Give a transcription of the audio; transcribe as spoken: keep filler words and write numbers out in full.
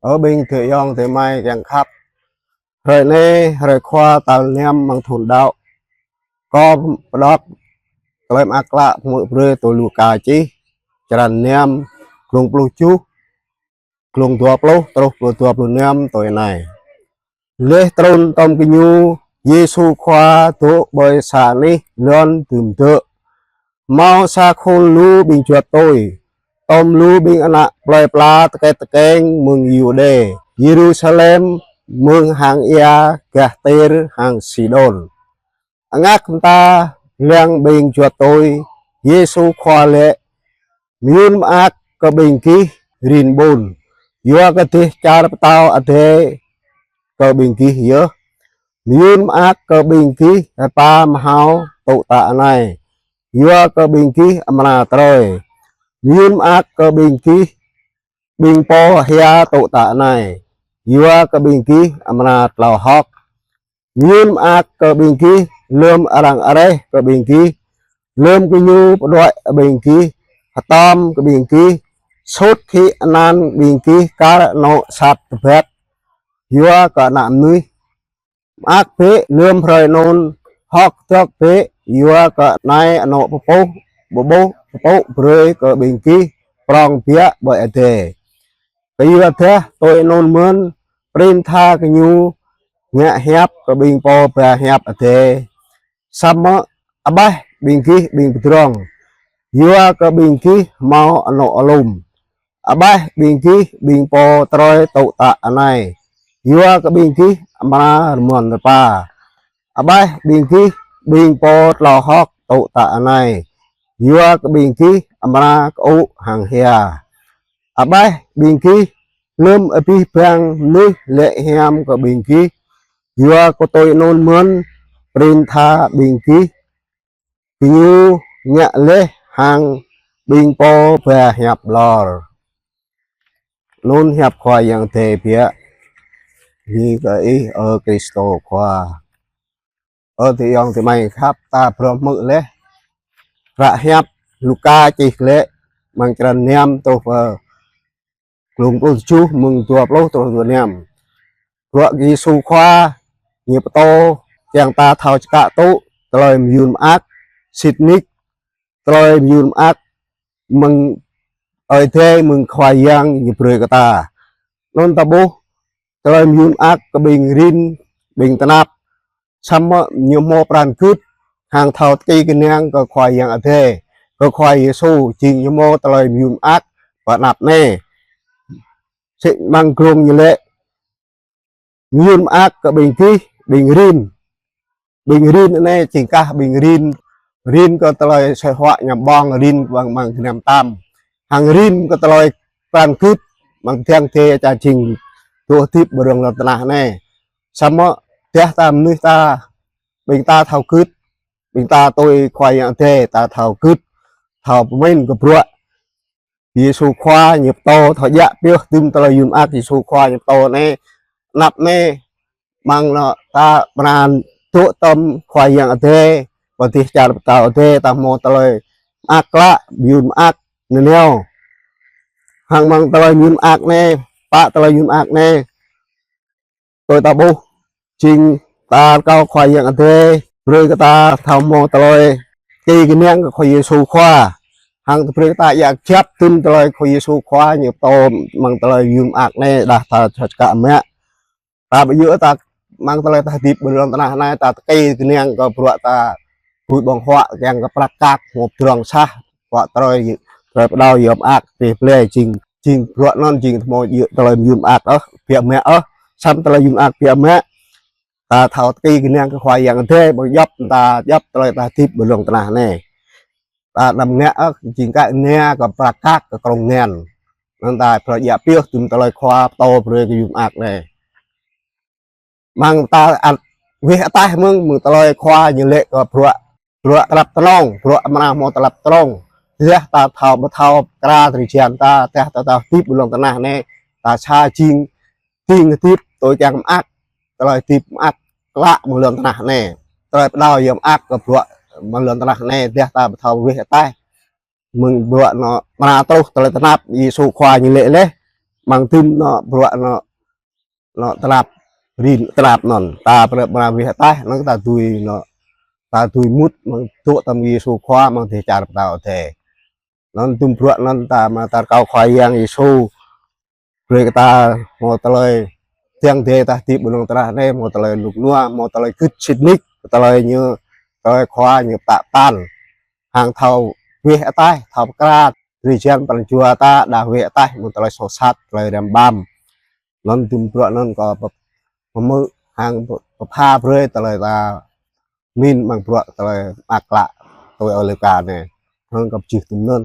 Ơ ƀing adơi ayŏng adơi amai kiăng khăp. Hrơi anai, hrơi Khua tal năm amăng thun đăo. Kâo pơđok tơlơi mơak klă pơmư̆ brơi tui Luka čih, črăn năm, glông pluh tơjuh, glông dua pluh truh pơ dua pluh năm tui anai. Laih trŭn tơm gơñu, Yêsu Khua dŏ ƀơi sa anih lŏn dưm dơ̆. Hmâo sa khul lu ƀing juăt tui, tơm lu ƀing ană plơi pla tơkĕt tơkeng mơ̆ng Yuđê, Yêrusalem, mơ̆ng hang ia gah Tir hăng Siđôn. Angak mơta lăng ƀing juăt tui, Yêsu Khua laĭ: Mơyŭn mơak kơ ƀing gih rin ƀun, yua kơ dêh čar pơtao adai kơ ƀing gih yơh. Mơyŭn mơak kơ ƀing gih rơpa mơhao tŭ tă anai, yua kơ ƀing gih amra trơi. Mơyŭn mơak kơ ƀing gih ƀing pô hia tŭ tă anai, yua kơ ƀing gih amra tlao hơ̆k. Mơyŭn mơak kơ ƀing gih lơ̆m arăng areh kơ ƀing gih, lơ̆m gơñu pơđuaĭ ƀing gih, hơtŏm kơ ƀing gih, sut khĭ anăn ƀing gih kar anŏ sat tơbiă, yua kơ Ană Mơnuih. Mơak bĕ lơ̆m hrơi anŭn, hơ̆k dŏ bĕ, yua kơ anai anŏ pơpŭ, pơpŭ, pơpŭ brơi kơ ƀing gih prŏng biă ƀơi adai. Kơyua dah tui anŭn mơ̆n, prin tha gơñu ngă hiăp kơ ƀing pô ba hiăp adai. Samơ̆ aƀaih ƀing gih ƀing pơdrŏng, yua kơ ƀing gih hmâo anŏ alum. Aƀaih ƀing gih ƀing pô trơi tŭ tă anai, yua kơ ƀing gih amra rơmơn rơpa. Aƀaih ƀing gih ƀing pô tlao hơ̆k tŭ tă anai, yua kơ ƀing gih amra kơŭ hăng hia. Aƀaih ƀing gih lơ̆m abih bang mơnuih laĭ hiam kơ ƀing gih, yua kơ tui anŭn mơ̆n prin tha ƀing gih gơñu ngă laih hăng ƀing pô ba hiăp ƀlŏr. Anŭn hiăp Khua Yang Adai biă. Bơni kơ Ih, ơ Krist Khua. Ơ adơi ayŏng adơi amai khăp, ta phrâo hmư̆ laih hră hiăp Luka čih glaĭ amăng črăn năm truh pơ glông pluh tơjuh mơ̆ng dua pluh truh dua năm. Bruă Yêsu Khua ñu pơtô kiăng ta thâo čơkă tŭ tơlơi mơyŭn mơak, sĭt nik tơlơi mơyŭn mơak mơ̆ng Ơi Adai mơ̆ng Khua Yang ñu brơi kơ ta. Anŭn ta ƀuh tơlơi mơyŭn mơak kơ ƀing rin, ƀing tơnap. Samơ̆ ñu hmâo pran gưt hăng thâo tơki kơnang kơ Khua Yang Adai, kơ Khua Yêsu, jing ñu hmâo tơlơi mơyŭn mơak pơ anăp anai. Sĭt amăng glông ñu laĭ: Mơyŭn mơak kơ ƀing gih ƀing rin. Ƀing rin anai jing kah ƀing rin, rin kơ tơlơi sĕ huă ñăm ƀơ̆ng, rin amăng, amăng gơnam tam. Hăng rin kơ tơlơi pran gưt amăng tơdang tê ča jing dŏ hơdip ƀơi rŏng lŏn tơnah anai. Samơ̆ dah ta mơnuih ta, ƀing ta thâo gưt, ƀing ta tui Khua Yang Adai, ta thâo gưt, thâo pơmĭn kơ bruă Yêsu Khua ñu pơtô, thâo djă pioh tŭm tơlơi mơyŭn mơak Yêsu Khua ñu pơtô anai. Anăp anai, amăng anŏ ta pran dŏ tơm Khua Yang Adai, pơ dêh čar pơtao adai, ta hmâo tơlơi mơak klă, mơyŭn mơak nanao. Hăng amăng tơlơi mơyŭn mơak anai, pă tơlơi mơyŭn mơak anai, tui ta ƀuh, jing ta rơkâo Khua Yang Adai brơi kơ ta thâo hmâo tơlơi tơki kơnang kơ Khua Yêsu Khua. Hăng brơi kơ ta djă kơjăp tŭm tơlơi Khua Yêsu Khua ñu pơtô amăng tơlơi mơyŭn mơak anai, dah ta čơkă mă. Ta ƀu djơ̆ ta amăng tơlơi ta hơdip ƀơi lŏn tơnah anai, ta tơki kơnang kơ bruă ta tui ƀơ̆ng huă, kiăng kơ prăk kăk, hmâo pơdrŏng sah, huă trơi, trơi pơđao yom mơak, tih ple jing, jing bruă anŭn jing hmâo djơ̆ tơlơi mơyŭn mơak ôh, biă mă ôh. Samơ̆ tơlơi mơyŭn mơak biă mă, ta thâo tơki kơnang kơ Khua Yang Adai, ƀơ̆ng djŏp, ta djŏp tơlơi ta hơdip ƀơi lŏn tơnah anai. Ta anăm ngă ôh, jing kơ nia kơ prăk kăk kơ krông ngăn. Anŭn ta phrâo djă pioh tŭm tơlơi Khua pơtô brơi kơ mơyŭn mơak anai. Amăng ta ăt weh ataih mơ̆ng, mơ̆ng tơlơi Khua ñu laĭ kơ bruă, bruă tơlăp tơnŏng, bruă amra hmâo tơlăp tơnŏng. Dah ta thâo, ƀu thâo pơkra drơi jăn ta, dah ta thâo hơdip ƀơi lŏn tơnah anai, ta sa jing ding hơdip tui kiăng mơak, tơlơi hơdip mơak klă amăng lŏn tơnah anai. Tơlơi pơđao yom mơak kơ bruă amăng lŏn tơnah anai, dah ta ƀu thâo weh ataih mơ̆ng bruă anŏ amra truh tơlơi tơnap Yêsu Khua ñu laĭ laih. Mơ̆ng tơm anŏ bruă anŏ, anŏ tơnap, rin tơnap anŭn. Ta prep mra weh ataih, anŭn ta dưi anŏ, ta dưi mŭt, mơ̆ng dŏ tơm Yêsu Khua, mơ̆ng dêh čar pơtao adai. Anŭn tơm bruă anŭn ta mă ta rơkâo Khua Yang Yêsu brơi kơ ta hmâo tơlơi, tiăng dêh ta hơdip ƀơi lŏn tơnah anai, hmâo tơlơi rơnŭk rơnua, hmâo tơlơi gưt sĭt nik, tơlơi ñu, tơlơi Khua ñu pơtă pơtăn. Hăng thâo weh ataih, thâo pơkra, drơi jan pran jua ta đa weh ataih, mơ̆ng tơlơi soh sat, tơlơi răm ƀăm. Anŭn tơm bruă anŭn kâo pơp-, pơmơ̆ hăng pơ-, pơpha brơi tơlơi ta min mơ̆ng bruă tơlơi mơak klă tui ơi Luka anai. Anŭn kâo pơjih tơm anŭn.